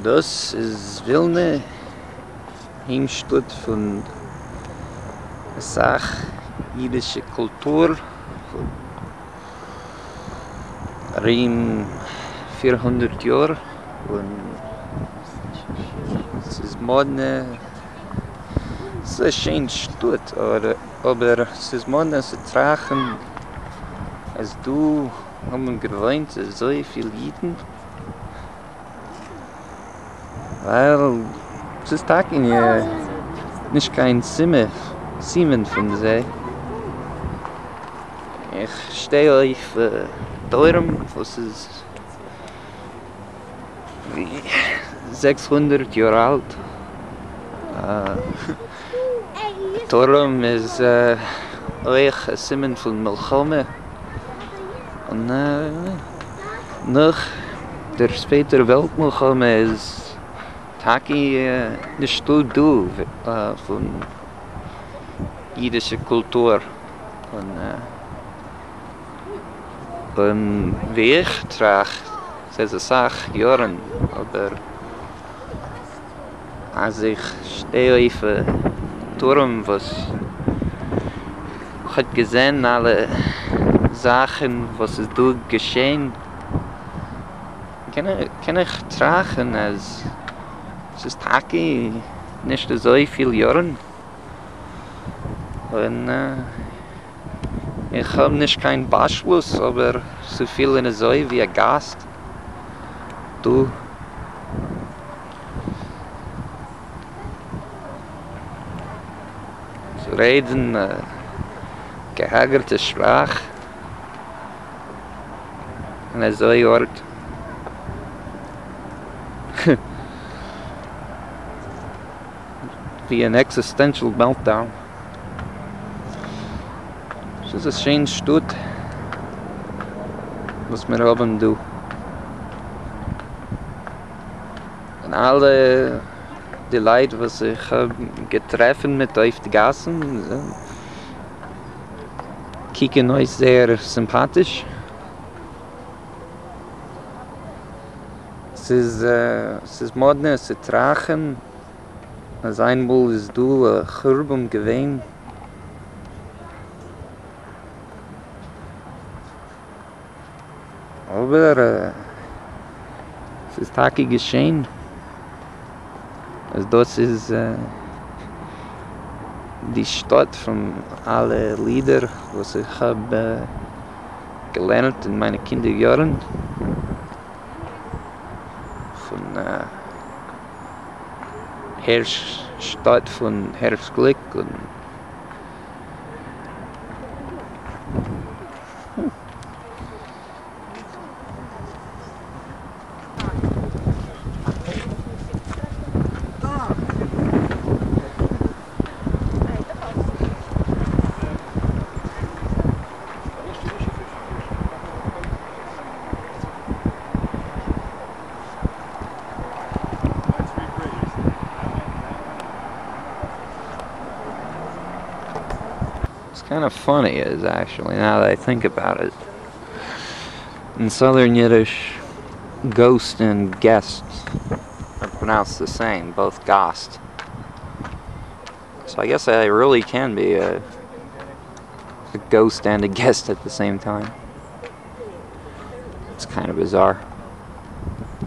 דאס איז ווילנע, היימשטאט פון אסאך אידישע קולטור פון ארום 400 יאר, און ס'איז מאדנע, ס'איז א שיין שטאט אבער ס'איז מאדנע צו טראכטן אז דא האבן געוואוינט אזויפיל אידן. ווייל ס'איז טאקע נישט קיין סימן פון זיי. איך שטיי אויף טורעם וואס איז ווי 600 יאר אלט. טורעם איז אויך א סימן פון מלחמה. און נאך דער צווייטער וועלט מלחמה איז טאקע נישטא דא פון אידישע קולטור. און ווי איך טראכט, ס'איז אסאך יארן, אבער אז איך שטיי אויף א טורעם וואס האט געזען אלע זאכן וואס איז דא געשען, קען איך טראכטן אז ס'איז טאקע נישט אזויפיל יארן, און איך האב נישט קיין באשלוס אבער צו פילן אזוי ווי א גאסט דא. צו רעדן א געהאגערטע שפראך אין אזוי ארט. ווי אן existential meltdown. ס'איז א שיין שטאט וואס מיר האבן דא. און אלע די לייט וואס איך האב געטרעפן מיט אויף די גאסן קוקן אויס זייער סימפאטיש. ס'איז ס'איז מאדנע צו טראכטן אז איינמאל איז דא א חורבן געווען. אבער ס'איז טאקע געשען אז דאס איז די שטאט פון אלע לידער וואס איך האב געלערנט אין מיינע קינדער יארן, פון הערש שטאט פון הערש גליק און. What's kind of funny is actually, now that I think about it, in Southern Yiddish, ghost and guest are pronounced the same, both gost. So I guess I really can be a, a ghost and a guest at the same time. It's kind of bizarre.